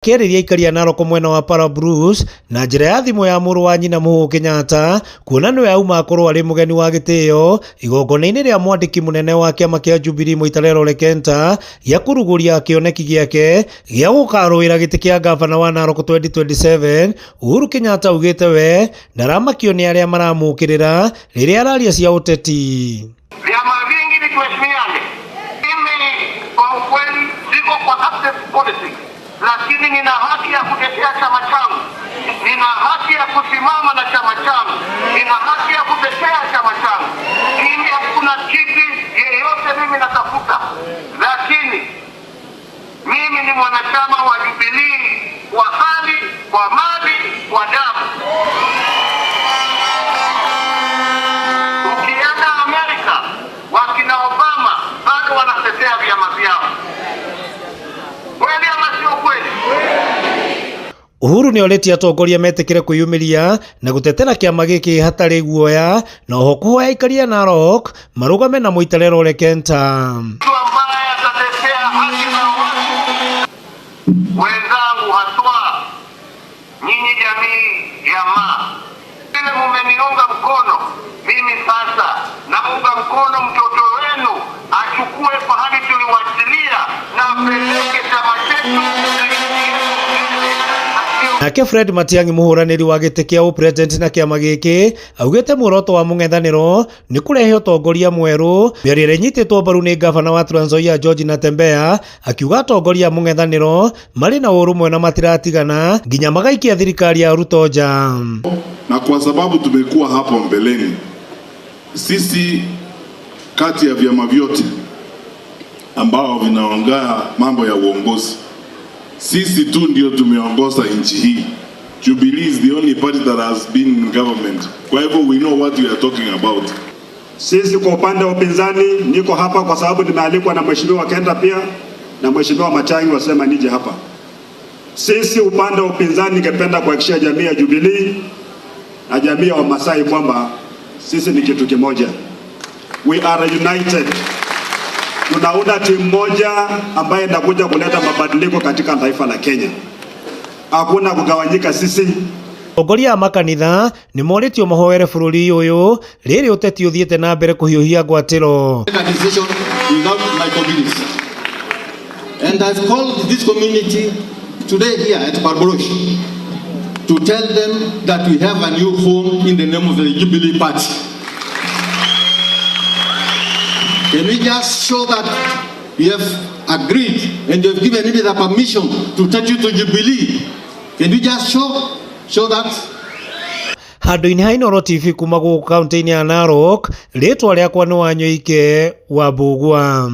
Akĩarĩria aikari a Narok mwena wa Parabruce na njĩra ya thimũ ya mũrũ wa nyina Mũhũ Kenyatta, kuona nĩwe auma akorwo arĩ mũgeni wa gĩtĩo igongona-inĩ rĩa mwandĩki mũnene wa kĩama kĩa Jubilee Mũitalel Ole Kenta gĩa kũrugũria kĩoneki gĩake gĩa gũkarũĩra gĩtĩ kĩa ngavana wa Narok 2027. Uhuru Kenyatta augĩte we ndaramakio nĩ arĩa maramũkĩrĩra rĩrĩa araria cia ũteti. Vyama vingi ni tuheshimiane. Mimi kwa ukweli siko kwa active politics, lakini nina haki ya kutetea chama changu, nina haki ya kusimama na chama changu, nina haki ya kutetea chama changu. Mimi hakuna kiti yeyote mimi natafuta, lakini mimi ni mwanachama wa Jubilee kwa hali, kwa mali, kwa damu. Ukienda Amerika, wakina Obama bado wanatetea vyama vyao. Kweli ama sio kweli? Uhuru nĩ orĩtie atongoria metĩkĩre kwĩyumĩria na gũtetera kĩama gĩkĩ hatarĩ guoya, na oho kũhoya aikari a Narok marũgame na Mũitalel Ole Kenta. Mtu ambaye atatetea haki za watu wenzangu, haswa nyinyi jamii ya Maa, vile mumeniunga mkono mimi, sasa naunga mkono mtoto wenu achukue pahali tuliwachilia na apeleke chama chetu na nchi yetu mbele. Nake Fred Matiang'i, mũhũranĩri wa gĩtĩ kĩa ũpresident na kĩama gĩkĩ, augĩte muoroto wa mũng'ethanĩro nĩ kũrehe ũtongoria mwerũ. Mĩario ĩrĩa ĩnyitĩtwo mbaru nĩ ngavana wa Trans Nzoia George Natembeya, akiuga atongoria a mũng'ethanĩro marĩ na ũrũmwe na matiratigana nginya magaikia thirikari ya Ruto nja. Na kwa sababu tumekuwa hapo mbeleni, sisi kati ya vyama vyote ambao vinaongea mambo ya uongozi, sisi tu ndio tumeongoza nchi hii. Jubilee is the only party that has been in government. Kwa hivyo we know what we are talking about. Sisi kwa upande wa upinzani, niko hapa kwa sababu nimealikwa na Mheshimiwa Kenta pia na Mheshimiwa Matiang'i, wasema nije hapa. Sisi upande wa upinzani, ningependa kuhakikishia jamii ya Jubilee na jamii ya Wamasai kwamba sisi ni kitu kimoja. We are united. Tunaunda timu moja ambaye inakuja kuleta mabadiliko katika taifa la Kenya. Hakuna kugawanyika sisi. Atongoria a makanitha nĩ morĩtio mahoere bũrũri ũyũ rĩrĩ ũteti ũthiĩte na mbere kũhiũhia ngwatĩro. Take a decision without my community. And I've called this community today here at Barborosh to tell them that we have a new home in the name of the Jubilee Party. Can we just show that we have agreed and you have given me the permission to take you to Jubilee? Can we just show that? Handũ-inĩ ha Inooro TV kuma gũkũ kaunti-inĩ ya Narok, rĩtwa rĩakwa nĩ Wanyoike wa Mbũgua.